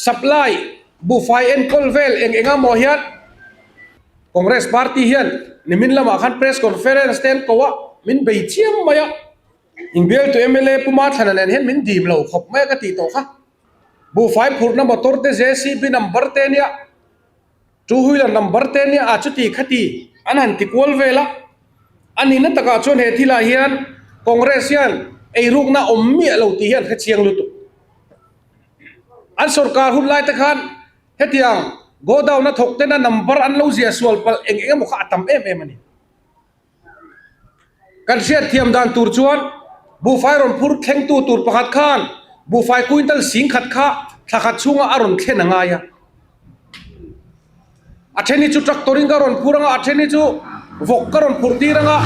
Supply buhfai enkawl vel eng eng amaw hian Congress party hian nimin lamah khan press conference te an ko a, min bei chiam mai a, inbialtu mla Pu Mathlana nen hian min dim lo khawp mai a ka tih tawh kha. Buhfai phurhna motor te JCB number te nia, two wheeler number te nia a chuti khati an han ti kual vel a, a nihna takah chuan he thilah hian Congress hian eirukna awm miah lo tih hi an hrechiang lutuk. An sorkar hun lai te khan hetiang godown a thawk tena number an lo ziah sual palh eng eng emaw kha a tam em em a ni. Kan hriat thiam dan tur chuan buhfai rawn phur thlengtu tur pakhat khan buhfai quintal sing khat kha thla khat chhunga a rawn thlen a ngai a. A then hi chu tractor in ka rawn phur anga, a then hi chu vawk ka rawn phurh tir anga,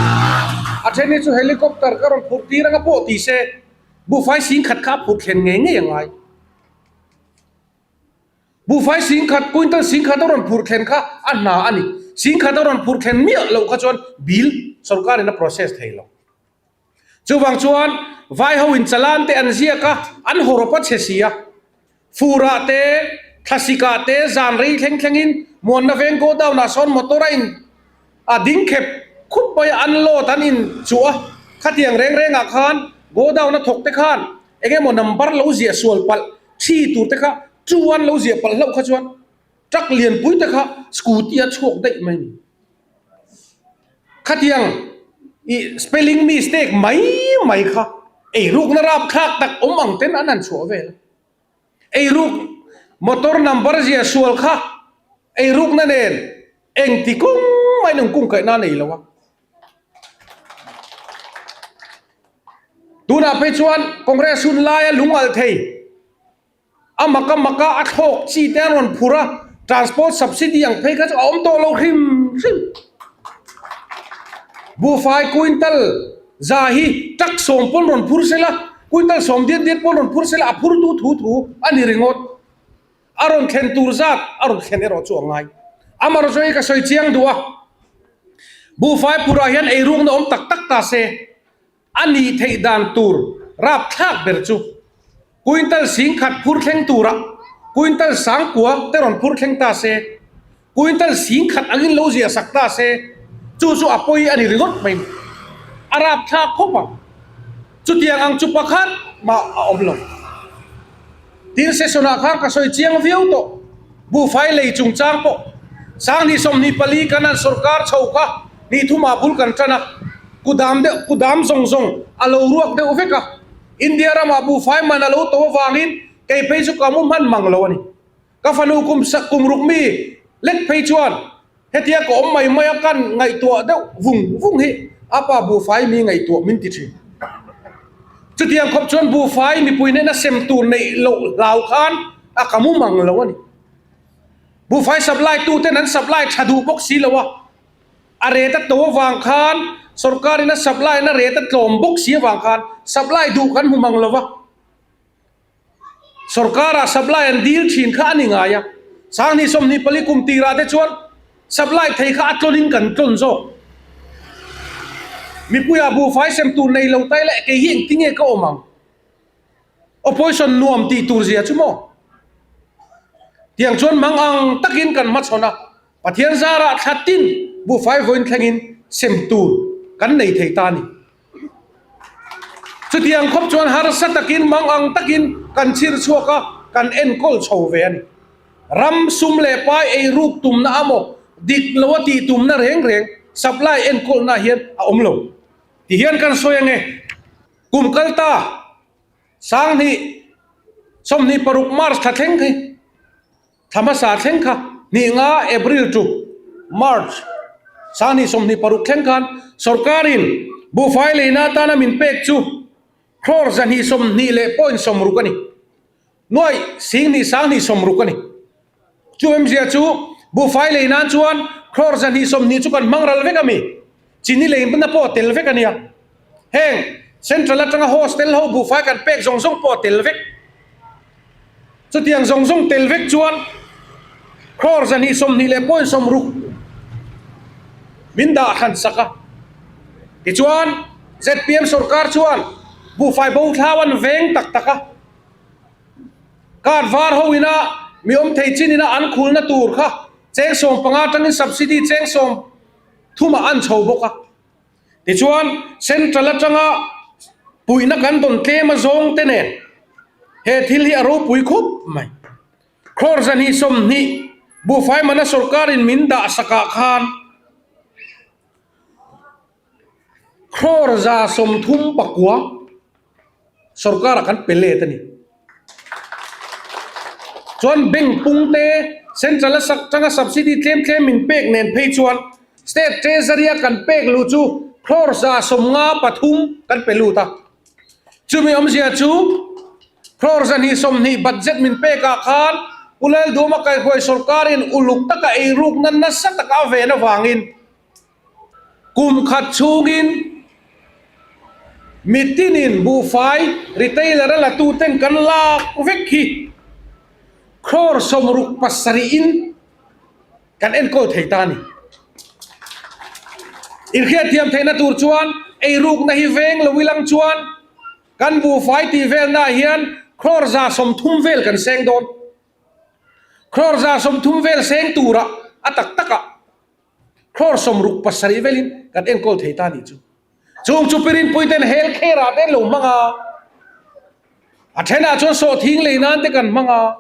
a then hi chu helicopter ka rawn phurh tir anga pawh ti se buhfai sing khat kha a phurh thlen ngei ngei a ngai. Buhfai singkhat, quintal singkhat a rawn phurh thlen kha a hna a ni. Singkhat a rawn phurh thlen miah loh kha chuan bill sorkarin a process thei lo. Chuvang chuan vai ho in chalan te an ziak a, an hawrawp a chhe si a. Furah te, thlasikah te zan rei thleng thlengin Muanna veng godown ah sawn motor a in a ding khep khup mai a, unload an in chuh a. Khatiang reng rengah khan godown a thawk te khan eng emaw number lo ziah sual palh Thi tur te kha chu an lo ziah palh hlauh kha chuan truck lianpui te kha scooty a chhuak daih mai ni. Khatiang i spelling mistake mai mai kha eirukna rapthlak tak awm ang ten an han chhuah vel a. Eiruk motor number ziah sual kha eirukna nen engti kawng mahin an kungkaihna a nei lo a. Tunah phei chuan Congress hun laia lungalh thei a mak a mak a a thlawk chi te an rawn phur a, transport subsidy ang phei kha chu a awm tawh lo hrim hrim. Buhfai quintal za hi truck sawm pawn rawn phur sela, quintal sawm diat diat pawn rawn phur sela a phurtu thu thu a ni ringawt. A rawn thlen tur zat a rawn thlen erawh chu a ngai. Amarawh chu hei ka sawi chiang duh a, buhfai phurah hian eirukna awm tak tak ta se, a nih theih dan tur rapthlak ber chu quintal singkhat phur thleng turah quintal sangkua te rawn phur thleng ta se, quintal singkhat angin lo ziah sak ta se, chu chu a pawi a ni ringawt mai ni. A rapthlak khawp ang. Chutiang ang chu pakhat mah a awm lo. Tin session ah khan ka sawi chiang viau tawh. Buhfai lei chungchang pawh Sanghnih 24 kan an sorkar chho kha ni thumah bul kan tan a, kudam deuh kudam zawng zawng a lo ruak deuh vek a. India ramah buhfai man a lo to avangin kei phei chu ka mu hman mang lo a ni. Ka fanu kum kum ruk mi lek phei chuan hetia ka awm mai mai a kan ngaihtuah deuh vung vung hi a pa buhfai mi ngaihtuah min ti thin. Chutiang khawp chuan buhfai mipui hnena sem tur neih loh hlau khan a ka mu mang lo a ni. Buhfai supply tu ten an supply tha duh bawk si lo a, a rate a to avang khan sorkar in a supply na rate a tlawm bawk si avang khan supply duh kan hmu mang lo va. Sorkar-ah supply an dil thin kha a ni ngai a, Sanghnih 24 kum tirah te chuan supply thei kha a tlawnin kan tlawn zawk. Mipuiah buhfai sem tur nei lo tai leh kei hi engtinge ka awm ang? Opposition nuam tih tur zia chu maw? Tiang chuan mang ang takin kan hmachhawn a, Pathian zarah thla tin buhfai vawiin thlengin sem tur kan nei thei ta a ni. Chutiang khawp chuan harsa takin mang ang takin kan chhir chhuak a, kan enkawl chho ve a ni. Ram sum leh pai ei ruk tumna a maw, dik lo a tih tumna reng reng supply enkawlna hian a awm lo. Ti hian kan sawi ange, kum kal ta 2026 March thla thleng khi, Thla hmasa thleng kha hnih nga April to March 2026 thleng khan sorkarin buhfai leina atana min pek chu crore 220 leh point 60 a ni. Nuaih 10 20 60 a ni. Chu awmzia chu buhfai lei nan chuan crore 220 chu kan hmang ral vek a mi? Chini leina pawh a tel vek a nia. Heng Central atanga hostel ho buhfai kan pek zawng zawng pawh a tel vek. Chutiang zawng zawng tel vek chuan crore 220 leh point 60 min dah hran sak a. Tichuan zpm sorkar chuan buhfai bo thlau an veng tak tak a. Card var ho ina. Mi awm thei chin ina an khulna tur kha cheng 15 atangin subsidy cheng 30 ah an chho bawk a. Tichuan, Central atanga puihna kan dawn tlem a zawng te nen he thil hi a ropui khup mai. Crore 220 buhfai mana sorkarin min dah sakah khan crore 139 sorkarah kan pe let a ni. Chuan bank pung te central a sak tanga subsidy tlem tlem min pek nen phei chuan state treasury a kan pek luh chu crore 53 kan pe lut a. Chumi awmzia chu crore 220 budget min pekah khan Pu Lalduhma Kaihruai sorkarin uluk taka eirukna nasa taka a ven avangin Kum khat chhungin mitinin buhfai retailer a latuten kan lak vek hi crore 67 in kan enkawl thei ta a ni. Inhriatthiam theihna tur chuan eirukna hi veng lo ilang chuan kan buhfai tih velnaah hian crore 130 vel kan seng dawn. Crore 130 vel seng turah a tak takah Crore 67 velin kan enkawl thei ta nih chu. Chung chu Pirinpui ten hel kherah te an lo hmang a, a thenah chuan sawhthing lei nan te kan hmang a,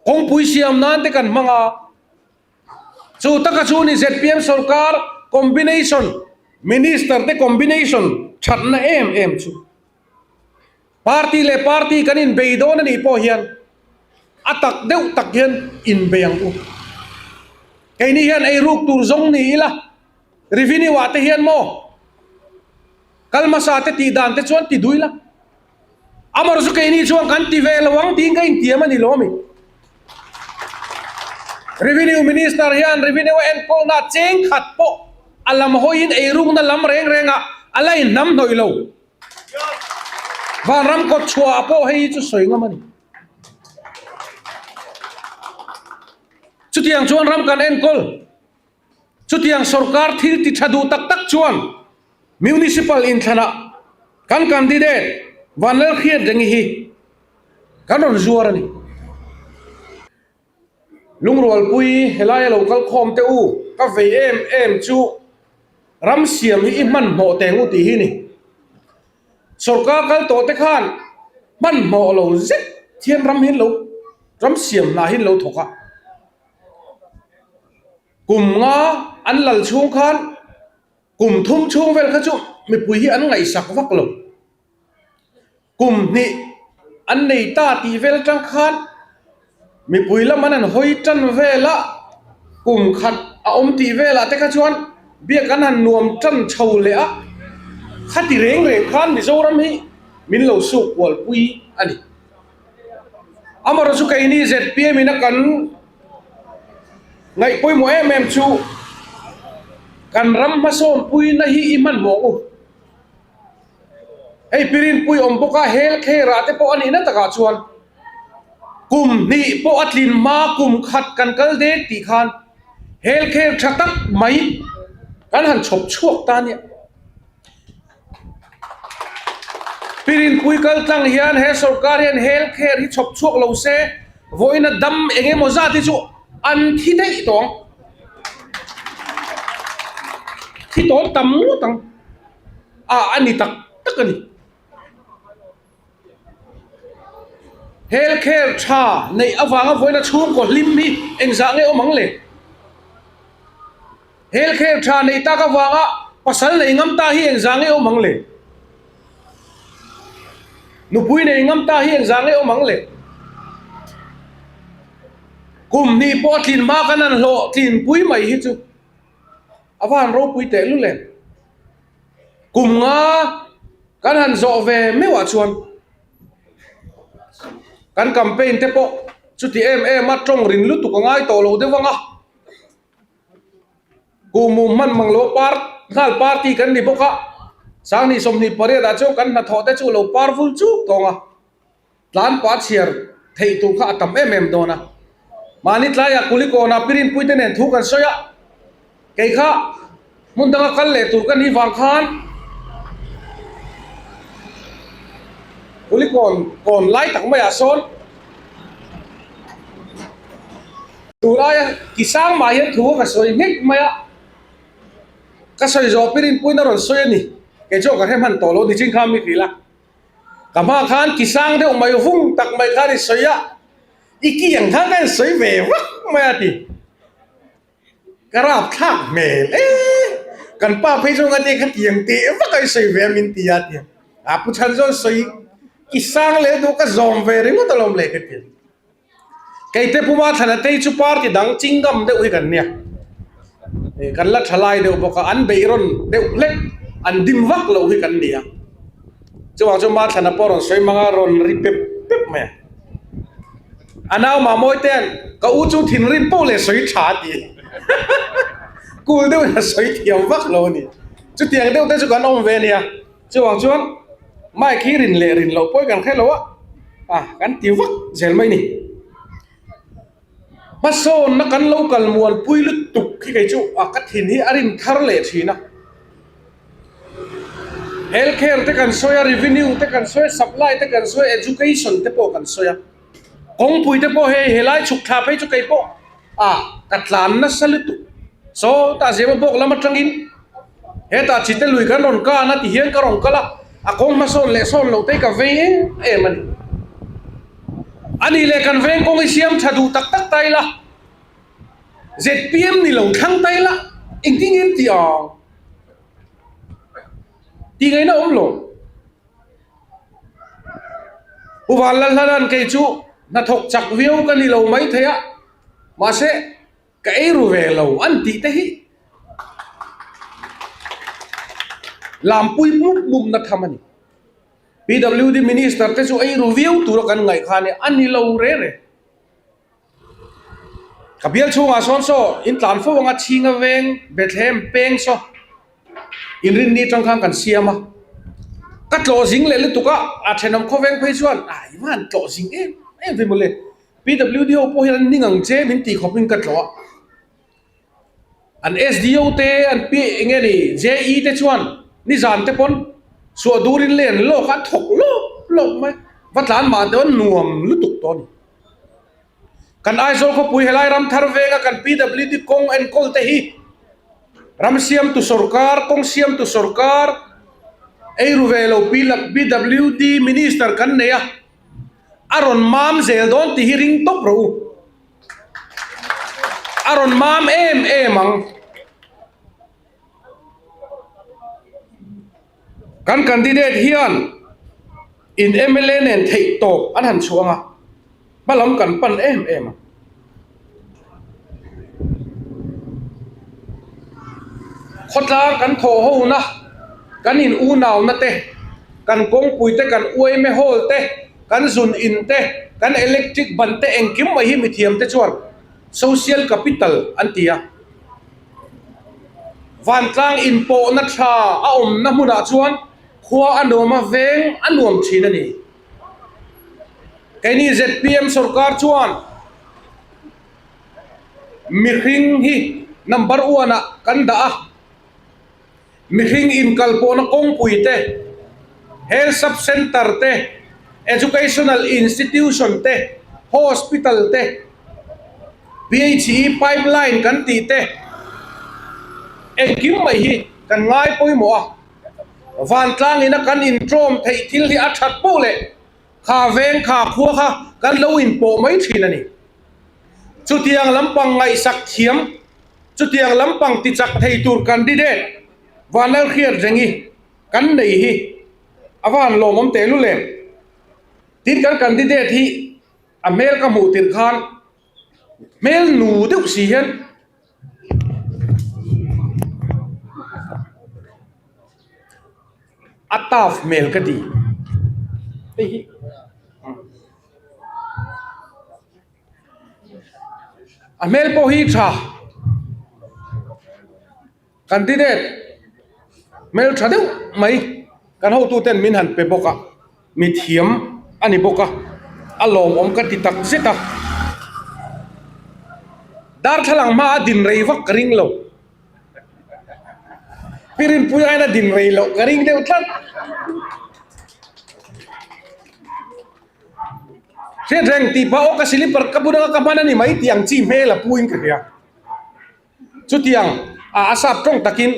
kawngpui siam nan te kan hmang a. Chu taka chu ni zpm sorkar combination, minister te combination thatna em em chu. Party leh party kan inbei dawn a nih pawh hian a tak deuh tak hian inbei ang u. Keini hian eiruk tur zawng ni ila, revenue ah te hian maw kal hmasa te tih dan te chuan ti duh ila. Amarawh chu keini chuan kan ti ve lo ang tiin ka intiam a ni lo ami. Revenue Minister hian revenue a enkawlna cheng khat pawh a lam hawiin eirukna lam reng rengah a la inhnam hnawih lo. Vanram kawt chhuah ah pawh hei hi chu sawi ngam a ni. Chutiang chuan ram kan enkawl. Chutiang sorkar thil ti tha duh tak tak chuan Municipal inthlanah kan candidate Vanlalhriat Rengi hi kan rawn zuar a ni. Lungrualpui helaia lo kal khawm teh u, ka vei em em chu ram siam hi i hmanhmawh teng u tih hi ni. Sorkar kal tawh te khan hmanhmawh lo zet hian ram hi an lo ram siam hna hi an lo thawk a. Kum nga an lal chhung khan kum thum chhung vel kha chu mipui hi an ngaihsak vak lo. Kum hnih an nei ta tih vel atang khan mipui lam an han hawi tan vel a, kum khat a awm tih velah te kha chuan biak an han nuam tan chho leh a, khati reng reng khan Mizoram hi min lo suk kualpui a ni. Amarawh chu keini zpm in a kan ngaih pawimawh em em chu kan ram hmasawnpuina hi i hmanhmawh u. Hei Pirinpui awm bawk a, hel kherah te pawh a nihna takah chuan kum hnih pawh a tlin hma kum khat kan kal dek tih khan hel kher tha tak mai kan han chhawp chhuak ta nia. Pirinpui kal tlang hian he sorkar hian hel kher hi chhawp chhuak lo se vawiina dam eng emaw zat hi chu an thi daih tawh ang. Thi tawn tam ngawt ang. A a ni tak tak a ni. Health care tha neih avanga vawiina chhungkaw hlim hi engzah nge awm ang le? Health care tha neih tak avanga pasal nei ngam ta hi engzah nge awm ang le? Nupui nei ngam ta hi engzah nge awm ang le? Kum hnih pawh a tlin hma kan han hlawh tlinpui mai hi chu A va han ropui teh lul em? Kum nga kan han zawh ve meuhah chuan kan campaign te pawh chuti em em a tawng rin lutuk a ngai tawh lo deuh ang a. Kum um hman mang lo par nghal party kan ni bawk a, 2028 ah chuan kan hnathawh te chu lo par vul chuk tawng a. Tlan pa chhiar theih tur kha a tam em em dawn a. Mahni tlaiah Kulikawnah Pirinpui te nen thu kan sawi a, kei kha hmun danga kal leh tur ka nih vang khan Kulikawn kawn lai tak maiah sawn. Tulaia ki sang mah hian thu ka sawi nghek mai a, ka sawi zawh pirin puiin a rawn sawi a ni. Kei chuan ka hre hman tawh lo ni chin kha mi hrilh a. Ka hma khan ki sang deuh mai vung tak mai khan i sawi a, i ki ang khan ka insawi ve vak mai a ti. Ka rap thlak hmel e, kan pa phei chuan ka tia khatiang teh vak a i sawi ve a min ti a tia. A pu chhan chuan sawi ki sang leh duh ka zawm ve ringawt alawm le ka ti. Keite puma thlana tei chu party dang chingam deuh hi kan nia. Kan la tha lai deuh bawk a, an beih rawn deuh hlek, an dim vak loh hi kan ni a. Chuvang chu Mathlana pawh rawn sawi mang a, rawn ri pep pep mai a. A nau Mamawi te an, ka u chu thinrim poh leh sawi tha a ti. Cool deuhin a sawi thiam vak lo a ni. Chutiang deuh te chu kan awm ve a nia. Chuvang chuan mic hi rin leh rin loh pawh kan hre lo a, ah kan ti vak zel mai ni. Hmasawnna kan lo kal muanpui lutuk hi kei chu a ka thin hi a rin thar leh thin a. Health care te kan sawi a, revenue te kan sawi a, supply te kan sawi a, education te pawh kan sawi a. Kawngpui te pawh hei helai chhuk thla phei chu kei pawh ah ka tlan nasa lutuk. Saw tah zema bawk lam atangin hetah chite lui kan rawn kan a ti hian ka rawn kal a, a kawng hmasawn leh sawn loh te hi ka vei em em a ni. A nih leh kan veng kawng hi siam tha duh tak tak ta ila, zpm ni lo thlang ta ila engtin nge an tih ang? Tih ngaihna awm lo. Pu Vanlalhlanan kei chu hnathawk chak viau ka ni lo maithei a, mahse ka ei ru ve lo an tih te hi lampui mup mup na tham a ni. PWD Minister te chu ei ru viau tura kan ngaih kha a ni, a ni lo re re. Ka bial chhungah sawn saw in tlan fo anga chhinga veng Bethlehem peng saw inrinni atang khan kan siam a, ka tlawh zing leh lutuk a, a thenawm khawveng phei chuan ah i van tlawh zing em em ve mawle, PWD ho pawh hian an ning ang che min tih khawpin ka tlawh a. An SDO te an pi eng nge ni JE te chuan nizan te pawn suah durin leh an lawk a an thawk lawp lawp mai, va tlan mah deuh an nuam lutuk tawh a ni. Kan Aizawl khawpui helai ram thar venga kan PWD kawng enkawl te hi ram siamtu sorkar, kawng siamtu sorkar, eiru ve lo PWD minister kan nei a, a rawn mam zel dawn tih hi ring tawp rawh u. A rawn mam em em ang. Kan candidate hian in mla nen theih tawp an han chhuang a, hma lam kan pan em em a. Khawtlang kan thawh ho na, kan in unauna te, kan kawngpui te, kan uaime hall te, kan zun in te, kan electric ban te engkim mai hi mithiam te chuan social capital an ti a. Vantlang inpawhna tha a awmna hmunah chuan khua a nuam a, veng a nuam thin a ni. Keini zpm sorkar chuan mihring hi number one ah kan dah a. Mihring inkalpawhna kawngpui te, Health Sub Centre te, Educational Institution te, Hospital te, PHE Pipeline kan tih te, engkim mai hi kan ngai pawimawh a. Vantlang ina kan intawm theih thil hi a that poh leh kha veng kha khua kha kan lo inpawh mai thin a ni. Chutiang lampang ngaihsak thiam Chutiang lampang tichak thei tur candidate Vanlalhriat Rengi kan nei hi a va han lawmawm teh lul em? Tin kan candidate hi a hmel ka hmuh tirh khan hmel nu deuh si hian a tough hmel ka ti. Hei hi. A hmel pawh hi tha candidate hmel tha deuh mai kan hotu ten min han pe bawk a mithiam a ni bawk a a lawmawm ka ti tak zet a darthlalang hma a din rei vak ka ring lo Pi Rinpuia hian a din rei loh ka ring deuh tlat. Hriat reng tih pah aw ka slipper ka bun anga ka hman a ni mai tih ang chi hmel a pu in ka hria. Chutiang a a sap tawng takin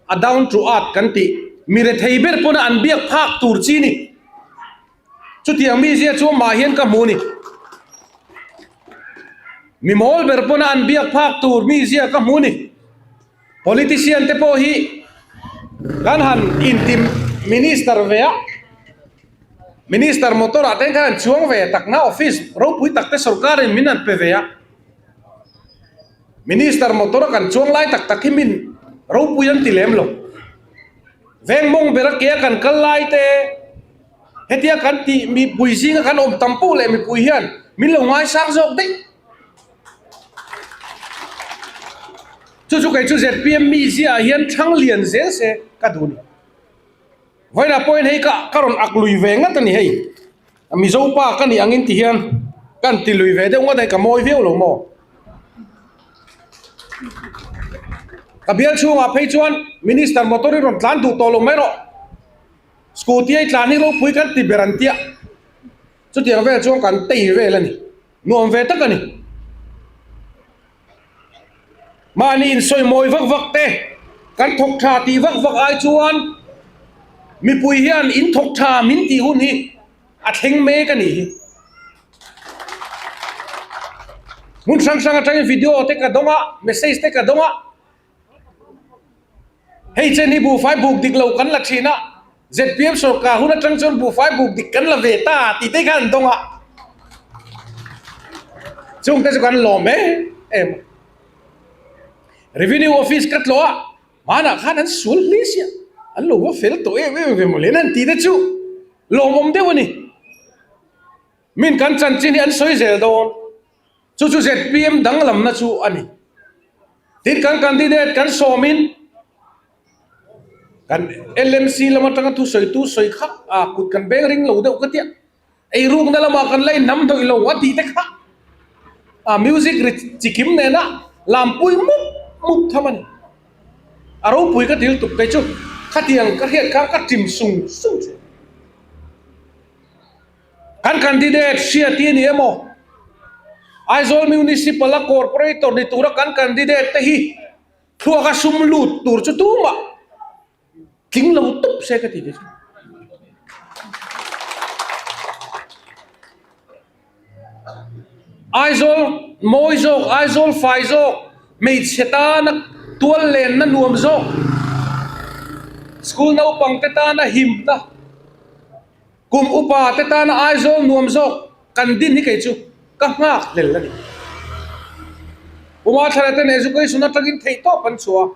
a down to earth kan tih mi rethei ber pawna an biak phak tur chi ni. Chutiang mizia chu amah hian ka hmu a ni. Mi mawl ber pawna an biak phak tur mizia ka hmu a ni. Politician te pawh hi kan han inti minister ve a, minister motor ah te khan an chuang ve takna office ropui tak te sorkar in min han pe ve a, minister motor a kan chuang lai tak tak hi min ropui an ti lem lo. Veng mawng ber a ke a kan kal lai te hetia kan tih mipui zinga kan awm tam poh leh mipui hian min lo ngaisang zawk daih. Chu chu kei chu zpm mi ziaah hian thang lian zel se ka duh a ni. Vawiinah pawhin hei ka ka rawn ak lui ve ngat a ni hei. Mizo pa ka nih angin ti hian ka han ti lui ve deuh ngawt a ka mawi viau lo maw. Ka bial chhungah phei chuan minister motor hi rawn tlan duh tawh lo mai rawh. Scooty a i tlan hi ropui kan ti ber an tia. Chutiang vel chuan kan tei vel a ni. Nuam ve tak a ni. Mahni insawi mawi vak vak te, kan thawk tha tih vak vak ai chuan mipui hian in thawk tha min tih hun hi a thleng mek a nih hi. Hmun hrang hrang atangin video te ka dawng a, message te ka dawng a. Hei chen hi buhfai buk dik lo kan la thin a, zpm sorkar hun atang chuan buhfai buk dik kan la ve ta tih te khan an dawng a, chungte chu kan lawm em em a. Revenue office ka tlawh a, hmanah khan an sual hle sia, an lo va fel tawh em em ve mawle an tih te chu lawmawm deuh a ni. Min kan chanchin hi an sawi zel dawn. Chu chu zpm danglamna chu a ni. Tin kan candidate kan sawmin kan LMC lam atanga thusawitu sawi kha a kut kan beng ring lo deuh ka tia. Eirukna lamah kan la inhnam hnawih lo a tih te kha a music ri chikim nena lampui mup mup tham a ni. A ropui ka til tuk kei chu khatiang ka hriat khan ka ṭim sung sung thin. Kan candidate hriat hi a ni emaw? Aizawl Municipal a Corporator ni tura kan candidate te hi thluaka sum lut tur chu tumah tling lo tup se ka ti ve chu. Aizawl mawi zawk, Aizawl fai zawk, hmeichhe tana tual lenna nuam zawk, school naupang te tana himna, Kum upa te tana Aizawl nuam zawk kan din hi kei chu ka nghak hlel a ni. Puma thlalak ten education atangin theihtawp an chhuah a,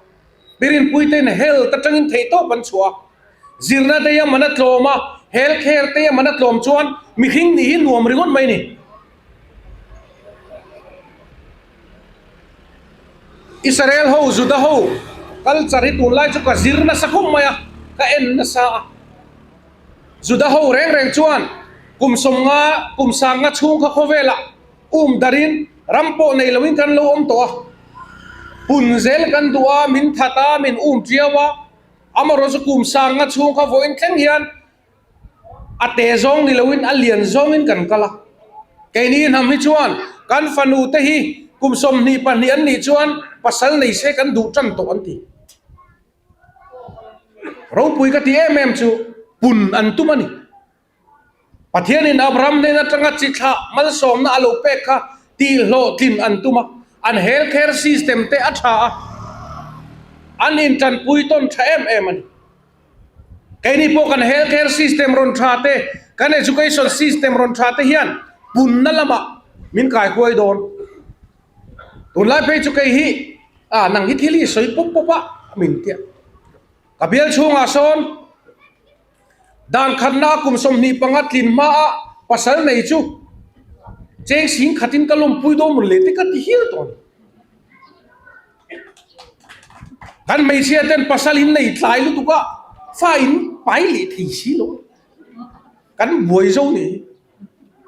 Pirinpui ten health atangin theihtawp an chhuah a, zirna te a man a tlawm a, health care te a man a tlawm chuan mihring nih hi nuam ringawt mai a ni. Israel ho, Juda ho culture hi tunlai chu ka zir nasa khawp mai a, ka en nasa a. Juda ho reng reng chuan kum sawmnga, kum sangnga chhung kha khawvelah um darin ram pawh nei loin kan lo awm tawh a. Pun zel kan duh a, min that a, min um tiau a, amaherawh chu kum sangnga chhung kha vawiin thleng hian a te zawng ni loin a lian zawngin kan kal a. Keini hnam hi chuan kan fanu te hi kum 22 an nih chuan pasal nei se kan duh tan tawh an ti. Ropui ka ti em em chu pun an tum a ni. Pathianin Abraham hnen atanga chi thlah malsawmna a lo pek kha tihhlawhtlin an tum a, an health care system te a tha a, an intanpui tawn tha em em a ni. Keini pawh kan health care system rawn tha te, kan education system rawn tha te hian punna lamah min kaihuai dawn. Tunlai phei chu kei hi ah nang hi thil hi sawi pawp pawp a min tia. Ka bial chhungah sawn dan khatna a kum 25 tlin hma a pasal nei chu cheng sing khatin ka lawmpui dawn mawn le te ka ti hial tawh a ni. Kan hmeichhia ten pasal in nei tlai lutuk a fa in pai leh thei si lo a kan buai zo ni hi.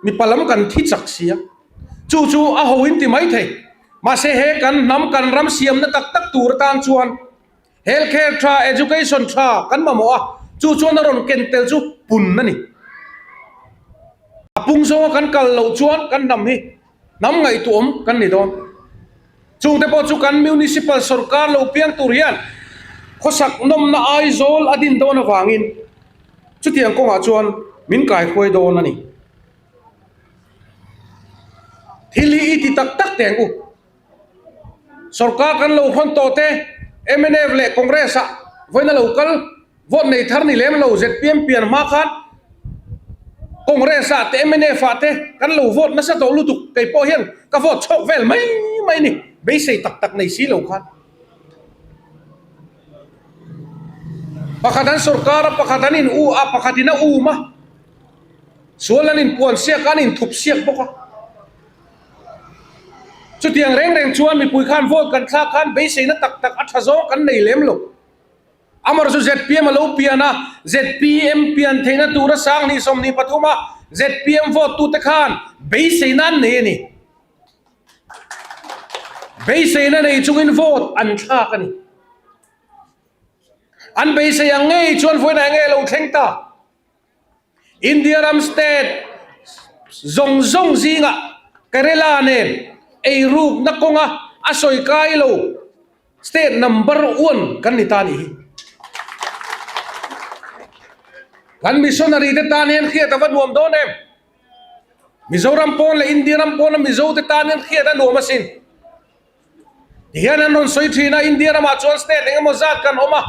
Mipa lam kan thi chak si a, chu chu a ho in ti mai thei. Mahse he kan hnam kan ram siamna tak tak tur atan chuan health care tha, education tha kan mamawh a, chu chuan a rawn ken tel chu pun a ni. pung zawnga kan kal loh chuan kan hnam hi hnam ngaihtuahawm kan ni dawn. Chungte pawh chu kan Municipal sawrkar lo piang tur hian khawsak nawmna Aizawl a din dawn avangin chutiang kawngah chuan min kaihruai dawn a ni. Thil hi i ti tak tak teng u. Sawrkar kan lo hawn tawh te, mnf leh Congress ah vawiin a lo kal vote nei thar ni lem lo zpm pian hma khan Congress ah te mnf ah te kan lo vote nasa tawh lutuk kei pawh hian ka vote chhawk vel mai mai ni beisei tak tak nei si lo khan. Pakhat an sawrkar a, pakhat an in u a, pakhat in a um a, sual an inpuan siak a, an inthup siak bawk a. Chutiang reng reng chuan mipui khan vote kan thlak khan beiseina tak tak a tha zawng kan nei lem lo. Amarawh chu zpm a lo pian a, zpm pian theihna tura 2024 a zpm vote tute khan beiseina an nei a ni. Beiseina nei chungin vote an thlak a ni. An beisei ang ngei chuan vawiinah enge a lo thleng ta? India ram state zawng zawng zingah Kerala nen eirukna kawnga a sawi kai lo state number one kan ni ta nih hi. Kan missionary te tan hian hriat a va nuam dawn em? Mizoram pawn leh India ram pawna Mizo te tan hian hriat a nuam asin. Tihian an rawn sawi thin a, India ramah chuan state eng emaw zat kan awm a,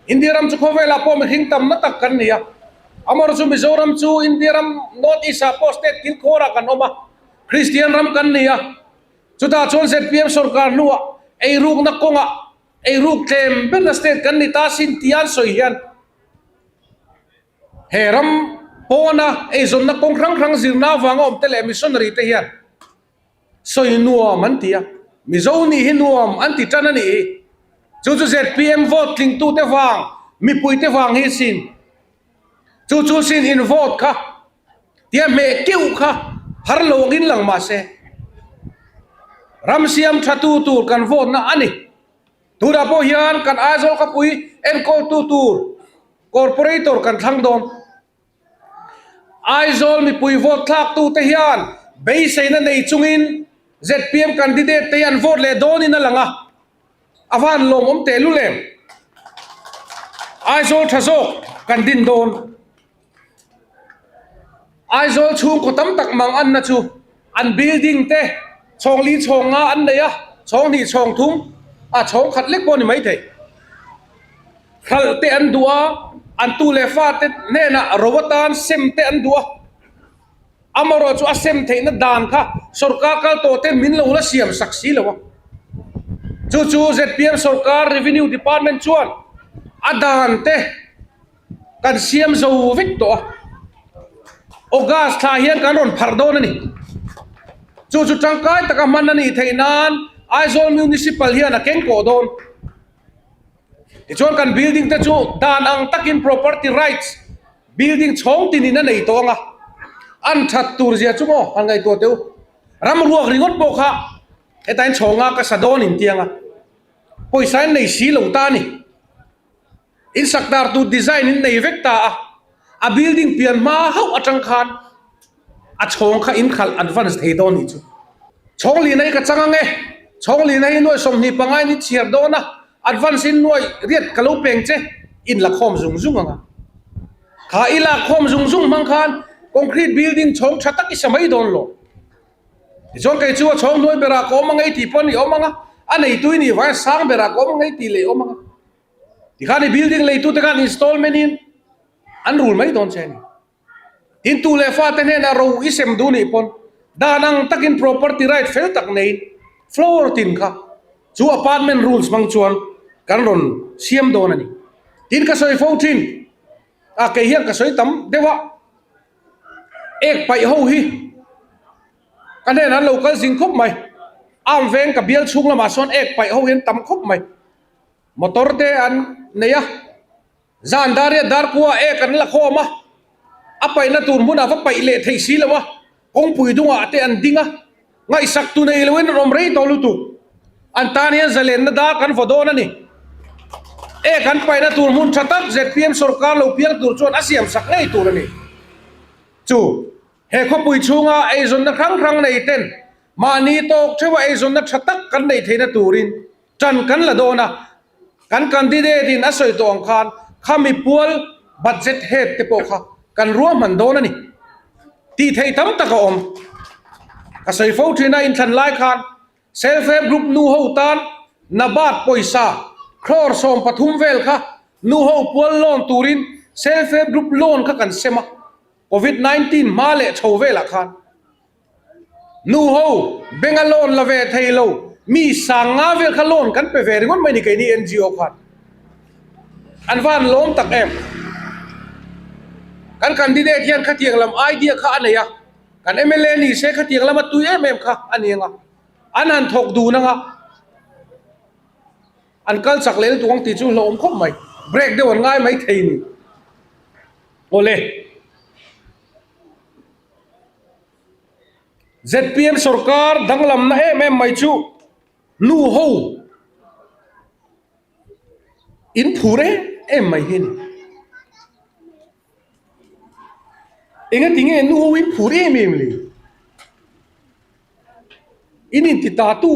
India ram chu khawvelah pawh mihring tamna tak kan ni a, amaherawhchu chu Mizoram chu India ram North East ah pawh state kilkhawrah kan awm a, Kristian ram kan ni a, chutah chuan zpm sorkar hnuah eirukna kawngah eiruk tlem berna state kan ni ta sin tia an sawi hian he ram pawna eizawnna kawng hrang hrang zirna avanga awmte leh missionary te hian Sawi nuam an ti a, Mizo nih hi nuam an ti tan a nih hi. Chu chu zpm vote tlingtute vang, mipuite vang hi sin. Chu chu sin in vote kha tia hmeh keuh kha har lo angin lang mah se, ram siam thatu tur kan vote na a ni. Tunah pawh hian kan Aizawl khawpui enkawltu tur corporator kan thlang dawn. Aizawl mipui vote thlaktute hian beiseina nei chungin zpm candidate te hi an vote leh dawnin a lang a, a van lawmawm tehlul em? Aizawl tha zawk kan din dawn. Aizawl chhungkaw tam tak mang anna chu An building te chhawng li chhawng nga an nei a, chhawng hnih chhawng thum a chhawng khat lek pawh a ni maithei. Hralh te an duh a, an tu leh fa te hnenah ro atan sem te an duh a. Amaherawh chu a sem theihna dan kha sorkar kal tawh ten min lo la siam sak si lo a. Chu chu zpm sorkar Revenue Department chuan a dan te Kan siam zo vek tawh a, August thla hian kan rawn pharh dawn a ni. Chu chu tangkai taka hman a nih theih nan Aizawl Municipal hian a keng kawh dawn. Tichuan kan building te chu dan ang takin property rights building chhawng tinin a nei tawh ang a, an that tur zia chu maw han ngaihtuah teh u. Ram ruak ringawt pawh kha hetain chhawnga ka sa dawn intiang a, pawisa in nei si lo ta a ni. In sak dar tur design in nei vek ta a, a building pian hma hauh atang khan a chhawng kha in khalh advance thei dawn nih chu. Chhawng lina hi ka chang ang e, chhawng lina hi nuai 25 in i chhiar dawn a, advance in nuai riat ka lo peng che, in la khawm zung zung ang a. Kha i lak khawm zung zung hmang khan concrete building chhawng tha tak i sa mai dawn lo. Tichuan kei chu a chhawng hnuai berah ka awm ang e i tih pawh a ni awm ang a, a neitu i nih vang sang berah ka awm ang e i tih leh awm ang a. Tikhan i building leitute khan installment in an rul mai dawn che a ni. Tin tu leh fate hnenah ro i sem duh nih pawn dan ang takin property right fel tak neiin floor tin kha chu apartment rules hmang chuan kan rawn siam dawn a ni. Tin ka sawi fo thin a, kei hian ka sawi tam deuh a, ek paih ho hi ka hnenah an lo kal zing khawp mai. Arm veng ka bial chhung lamah sawn ek paih ho hi an tam khawp mai. Motor te an nei a, zan dar riat dar kua ek an la khawm a, a paihna tur hmunah va paih leh theih si lo a, kawngpui dungah te an ding a, ngaihsak tu nei loin an awm rei tawh lutuk. An tan hian zalenna dar kan vaw dawn a ni. Ek an paihna tur hmun tha tak zpm sorkar lo piang tur chuan a siam sak ngei tur a ni. Chu he khawpui chhunga eizawnna hrang hrang nei ten mahni tawk theuha eizawnna tha tak kan neih theihna turin tan kan la dawn a, kan candidate in a sawi tawh ang khan khami pual budget head te pawh kha kan ruahman dawn a ni. Tih theih tam tak a awm. Ka sawi fo thin a, inthlan lai khan Self help group nu ho tan NABARD pawisa crore 13 vel kha nu ho pual loan turin self help group loan kha kan sem a, Covid 19 hma leh chho velah khan nu ho bank a loan la ve thei lo mi sang nga vel kha loan kan pe ve ringawt mai ni keini NGO khan an van lawm tak em. Kan candidate hian khatiang lam idea kha a nei a. Kan mla ni se khatiang lama tui em em kha a ni anga, an han thawk dun anga, an kal chak leh lutuk ang tih chu hlauhawm khawp mai, break deuh an ngai mai thei ni. Awle. Zpm sorkar danglamna em em mai chu nu ho in phur em em mai hi a ni. Enga tinge nu ho in phur em em le? In inti ta tu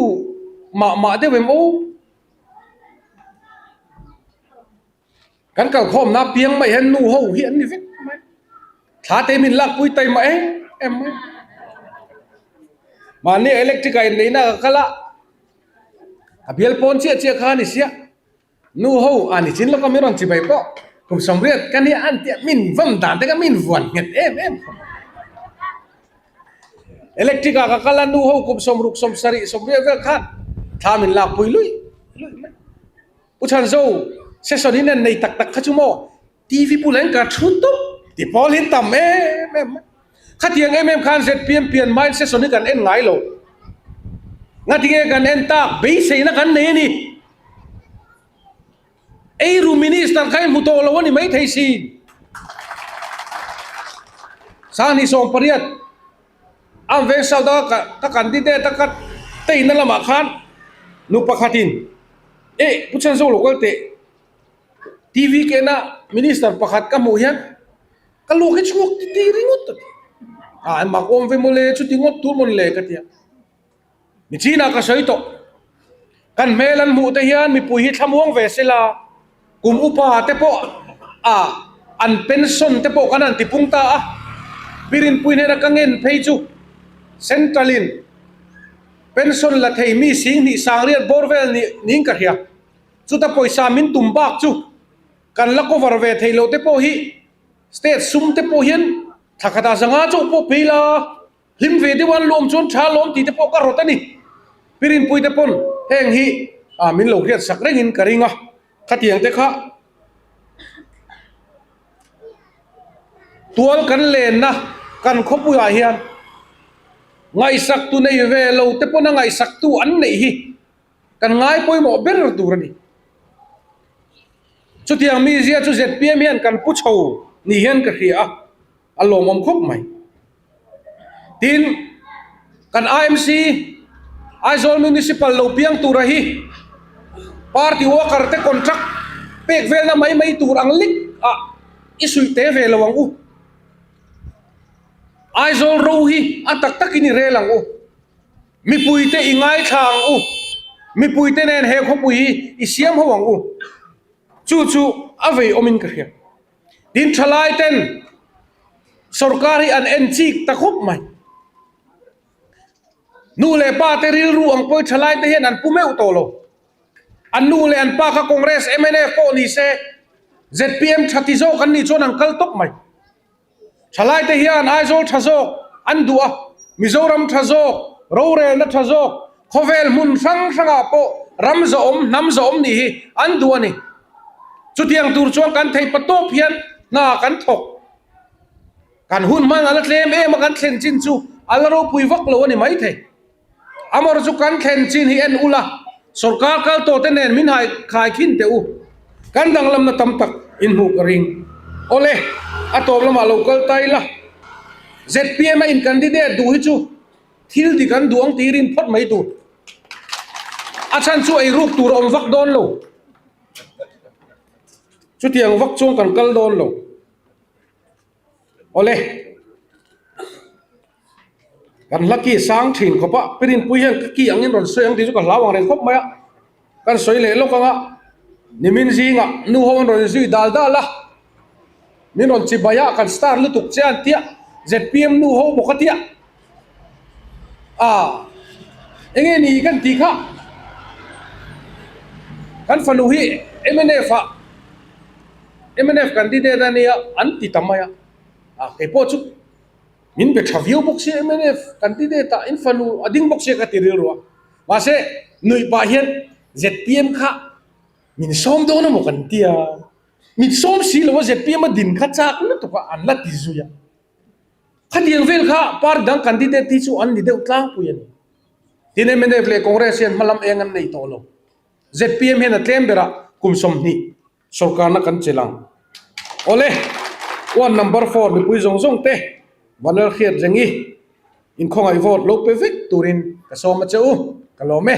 mah mah deuh em aw? Kan kalkhawmna piang mai hian nu ho hi an ni vek mai. Thla te min lakpui tai mah em em mai. Mahni electric ah inneihna ka kal a, a bial pawn chiah chiah kha a ni sia. Nu ho a ni chin lawk a min rawn chi mai pawh kum 80 ka nia an tia min vawm dan te kha min vuan nghet em em khawp. Electric ah ka kal a nu ho kum 60 70 80 vel khan thla min lak pui luih luih mai. Pu Chhanzo session in an nei tak tak kha chu maw TV bulah hian ka thu tawp ti pawl hi tam em em mai. Khatiang em em khan zpm pian hmain session hi kan en ngai lo. Ngatinge kan en tak beiseina kan nei a ni. Eiru Minister kha i hmu tawh lo a ni maithei si. Sangni 18 Am Veng South a ka candidate a ka teina lamah khan nu pakhatin eh Pu Chhanzo lo kal teh TV kena Minister pakhat ka hmuh hian ka luak hi chhuak ti ti ringawt a ti. Ah mak awm ve mawle chuti ngawt tur mawn le ka ti a. Nichinah ka sawi tawh. Kan hmel an hmuh te hian mipui hi thlamuang ve sela, kum upa te pawh a an pension te pawh kan han tipung ta a. Pirinpui hnena ka ngen phei chu Central in pension la thei mi 2000 sangriat bawr vel ni niin ka hria. Chuta pawisa min tum bak chu kan la cover ve thei lo te pawh hi state sum te pawh hian thla khatah zanga chauh pawh phei la. Hlim ve deuh an lawm chuan tha lawm tih te pawh ka rawt a ni. Pirinpui te pawn heng hi min lo hriat sak rengin ka ring a, khatiang te kha tual kan lenna kan khawpuiah hian ngaihsak tu nei ve lo te pawn a ngaihsak tu an neih hi kan ngai pawimawh ber tur a ni. Chutiang mizia chu zpm hian kan pu chho ni hian ka hria a. A lawmawm khawp mai. Tin, kan IMC, Aizawl Municipal lo piang tura hi party worker te contract pek velna mai mai tur ang lek ah i suih te ve lo ang u. Aizawl ro hi a tak takin i rel ang u. Mipui te i ngaithla ang u. Mipui te nen he khawpui hi i siam ho ang u. Chu chu a vei awmin ka hria. Tin thalai ten sorkar hi an en chik ta khawp mai. Nu leh pa te rilru ang pawhin thalai te hian an pu meuh tawh lo. An nu leh an pa kha Congress, mnf pawh ni se zpm tha ti zawk an nih chuan an kal tawp mai. Thalai te hian Aizawl tha zawk an duh a, Mizoram tha zawk, rorelna tha zawk, khawvel hmun hrang hrangah pawh ram zawhawm, hnam zawhawm nih hi an duh a ni. Chutiang tur chuan kan theih patawp hian hna kan thawk. Kan hun hman a la tlem em a kan thlen chin chu a la ropui vak lo a ni maithei. Amawr chu kan thlen chin hi en ula, sorkar kal tawh te nen min hai khai khin teh u. Kan danglamna tam tak in hmuh ka ring. Awle, a tawp lamah lo kal ta ila. Zpm a in candidate duh hi chu thil dik an duh ang tih rin phawt mai tur. A chhan chu ei ruk tur a awm vak dawn lo. Chutiang vak chuan kan kal dawn lo. Awle. Kan hla ki sang thin khawp a, Pirinpui hian ka ki angin rawn sawi ang tih chu ka hlau ang reng khawp mai a, kan sawi leh lawk ang a, nimin zingah nu ho an rawn inzui dal dal a, min rawn chibai a, kan star lutuk che an tia, zpm nu ho bawk a tia, ah enge ni kan tih kha, kan fanu hi mnf ah mnf candidate a nia an ti ta mai a, ah keipawh chu. Min be tha viau bawk sia mnf candidate ah in fanu a ding bawk sia ka ti rilru a. Mahse nuih pah hian zpm kha min sawm dawn emaw kan ti a, min sawm si lo a zpm a din kha chak lutuk a an la ti zui a. Khatiang vel kha party dang candidate hi chu an ni deuh tlangpui a ni. Tin mnf leh Congress hian hmalam eng an nei tawh lo. Zpm hian a tlem berah kum 20 Sorkarna kan chelh ang. Awle, one number four mipui zawng zawng te Vanlal hriat reng i inkhawngaih vote lo pe vek turin ka sawm a che u, ka lawm e.